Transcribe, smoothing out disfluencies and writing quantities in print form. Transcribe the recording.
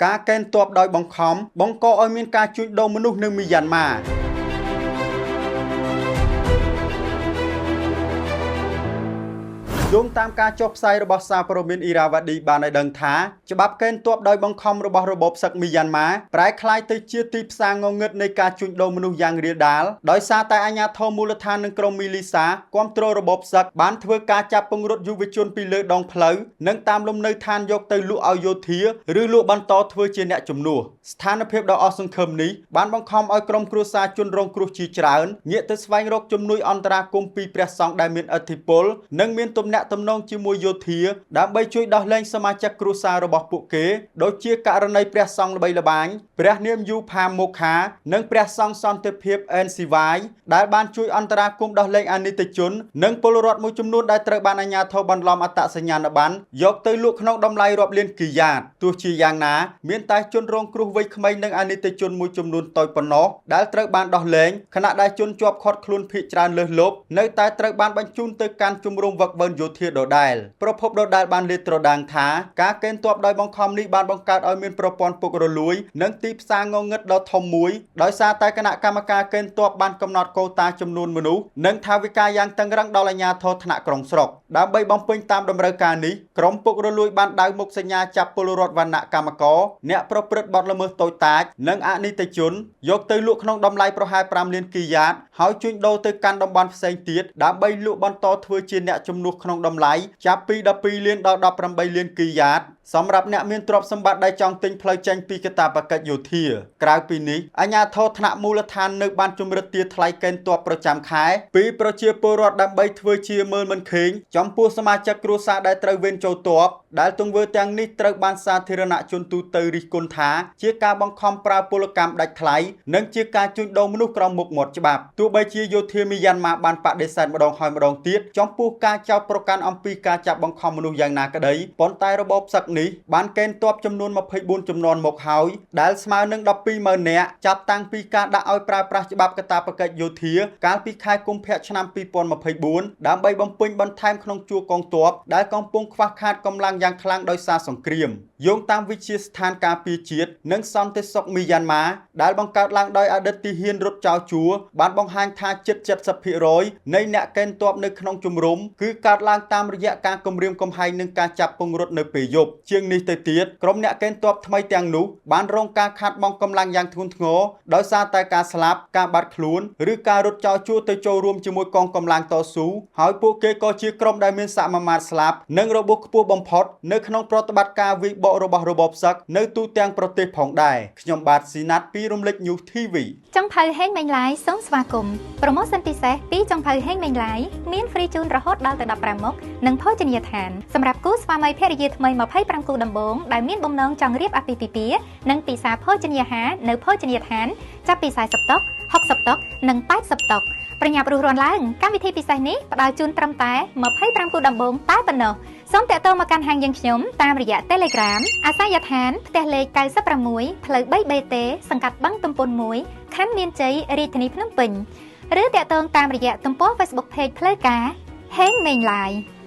ការកេណ្ឌទ័ពដោយបង្ខំបង្កឲ្យមានការជួញដូរមនុស្សនៅមីយ៉ាន់ម៉ាយោងតាមការចុះផ្សាយរបស់សារព័ត៌មានអ៊ីរ៉ាវ៉ាឌីបានឲ្យដឹងថាច្បាប់កេណ្ឌទ័ពដោយបង្ខំរបស់របបសឹកមីយ៉ាន់ម៉ាប្រែក្លាយទៅជាទីផ្សារងងឹតនៃការជួញដូរមនុស្សយ៉ាងរាលដាលដោយសារតែអាជ្ញាធរមូលដ្ឋាននិងក្រុមមីលីសាគាំទ្ររបបសឹកបានធ្វើការចាប់ពង្រត់យុវជនពីលើដងផ្លូវនិងតាមលំនៅឋានយកទៅលក់ឲ្យយោធាឬលក់បន្តធ្វើជាអ្នកជំនួសស្ថានភាពដ៏អស់សង្ឃឹមនេះបានបង្ខំឲ្យក្រុមគ្រួសារជនរងគ្រោះជាច្រើនងាកទៅស្វែងរកជំនួយអន្តរាគមន៍ពីព្រះសង្ឃដែលមានឥទ្ធិពលនិងមានទំនាក់ទំនងជាមួយយោធាដើម្បីជួយដោះលែងសមាជិកគ្រួសាររបស់ពួកគេដូចជាករណីព្រះសង្ឃល្បីល្បាញព្រះនាមយូផាមូខានិងព្រះសង្ឃសន្តិភាពអេនស៊ីវ៉ាយដែលបានជួយអន្តរាគមន៍ដោះលែងអនីតិជននិងពលរដ្ឋមួយចំនួនដែលត្រូវបានអាជ្ញាធរបន្លំអត្តសញ្ញាណប័ណ្ណយកទៅលក់ក្នុងតម្លៃរាប់លានគីយ៉ាតទោះជាយ៉ាងណាមានតែជនរងគ្រោះវ័យក្មេងនិងអនីតិជនមួយចំនួនតូចប៉ុណ្ណោះដែលត្រូវបានដោះលែងខណៈដែលជនជាប់ឃាត់ខ្លួនភ័យច្រើនលើសលប់នៅតែត្រូវបានបញ្ជូនទៅកាន់ជំរំវឹកវើយោធាដដែលប្រភពដដែលបានលាតត្រដាងថាការកេណ្ឌទ័ពដោយបង្ខំនេះបានបង្កើតឲ្យមានប្រព័ន្ធពុករលួយនិងទីផ្សារងងឹតដ៏ធំមួយដោយសារតែគណៈកម្មការកេណ្ឌទ័ពបានកំណត់កូតាចំនួនមនុស្សនិងថវិកាយ៉ាងតឹងរ៉ឹងដល់អាជ្ញាធរថ្នាក់ក្រុងស្រុកដើម្បីបំពេញតាមតម្រូវការនេះក្រុមពុករលួយបានដៅមុខសញ្ញាចាប់ពលរដ្ឋវណ្ណៈកម្មករអ្នកប្រព្រឹត្តបទល្មើសតូចតាចនិងអនីតិជនយកទៅលក់ក្នុងតម្លៃប្រហែល5លានគីយ៉ាតហើយជួញដូរទៅកាន់តំបន់ផ្សេងទៀតដើម្បីលក់បន្តធ្វើជាអ្នកជំនួសក្នុងតម្លៃចាប់ពី12លានដល់18លានគីយ៉ាតសម្រាប់អ្នកមានទ្រព្យសម្បត្តិដែលចង់ទិញផ្លូវចេញពីកាតព្វកិច្ចយោធាក្រៅពីនេះអាជ្ញាធរថ្នាក់មូលដ្ឋាននៅបានជំរិតទារថ្លៃកេណ្ឌទ័ពប្រចាំខែពីប្រជាពលរដ្ឋដើម្បីធ្វើជាមើលមិនឃើញចំពោះសមាជិកគ្រួសារដែលត្រូវវេនចូលទ័ពដែលទង្វើទាំងនេះត្រូវបានសាធារណជនទូទៅរិះគន់ថាជាការបង្ខំប្រើពលកម្មដាច់ថ្លៃនិងជាការជួញដូរមនុស្សក្រោមមុខមាត់ច្បាប់ទោះបីជាយោធាមីយ៉ាន់ម៉ាបានបដិសេធម្ដងហើយម្ដងទៀតចំពោះការចោទប្រកាន់អំពីការចាប់បង្ខំមនុស្សយ៉ាងណាក្តីប៉ុន្តែរបបសឹកនេះបានកេណ្ឌទ័ពចំនួន24ចំនួនមកហើយដែលស្មើនឹង120,000នាក់ចាប់តាំងពីការដាក់ឲ្យប្រើប្រាស់ច្បាប់កាតព្វកិច្ចយោធាកាលពីខែកុម្ភៈឆ្នាំ2024ដើម្បីបំពេញបន្ថែមក្នុងជួរកងទ័ពដែលកំពុងខ្វះខាតកម្លាំងយ៉ាងខ្លាំងដោយសារសង្គ្រាមយោងតាមវិទ្យាស្ថានការពារជាតិនិងសន្តិសុខមីយ៉ាន់ម៉ាដែលបង្កើតឡើងដោយអតីតទាហានរត់ចោលជួរបានបង្ហាញថាជិត70%នៃអ្នកកេណ្ឌទ័ពនៅក្នុងជំរំគឺកើតឡើងតាមរយៈការគំរាមកំហែងនិងការចាប់ពង្រត់នៅពេលយប់ជាងនេះទៅទៀតក្រុមអ្នកកេណ្ឌទ័ពថ្មីទាំងនោះបានរងការខាតបង់កម្លាំងយ៉ាងធ្ងន់ធ្ងរដោយសារតែការស្លាប់ការបាត់ខ្លួនឬការរត់ចោលជួរទៅចូលរួមជាមួយកងកម្លាំងតស៊ូហើយពួកគេក៏ជាក្រុមដែលមានសមាមាត្រស្លាប់និងរបួសខ្ពស់បំផុតនៅក្នុងប្រតិបត្តិការវិបករបស់របបសឹកនៅទូទាំងប្រទេសផងដែរខ្ញុំបាទស៊ីណាត់ពីរំលេច News TV ចុងភៅហេងមេងឡាយសូមស្វាគមន៍ប្រូម៉ូសិនពិសេសពីចុងភៅហេងមេងឡាយមានហ្វ្រីជូនរហូតដល់ទៅ15មុខនិងភោជនីយដ្ឋានសម្រាប់គូស្វាមីភរិយាថ្មី25គូដំបូងដែលមានបំណងចង់រៀបអាពាហ៍ពិពាហ៍និងពិសាភោជនីយអាហារនៅភោជនីយដ្ឋានចាប់ពី40តុ60តុនិង80តុប្រញាប់រុះរាន់ឡើងកម្មវិធីពិសេសនេះផ្ដល់ជូនត្រឹមតែ25គូដំបូងតែប៉ុណ្ណោះសូមតាក់ទងមកកាន់ហាងយើងខ្ញុំតាមរយៈ Telegram អាសយដ្ឋានផ្ទះលេខ96ផ្លូវ 3BT សង្កាត់បឹងទំពុន1ខណ្ឌមានជ័យរាជធានីភ្នំពេញឬតាក់ទងតាមរយៈទំព័រ Facebook Page ផ្លូវការហេងមេងឡាយ។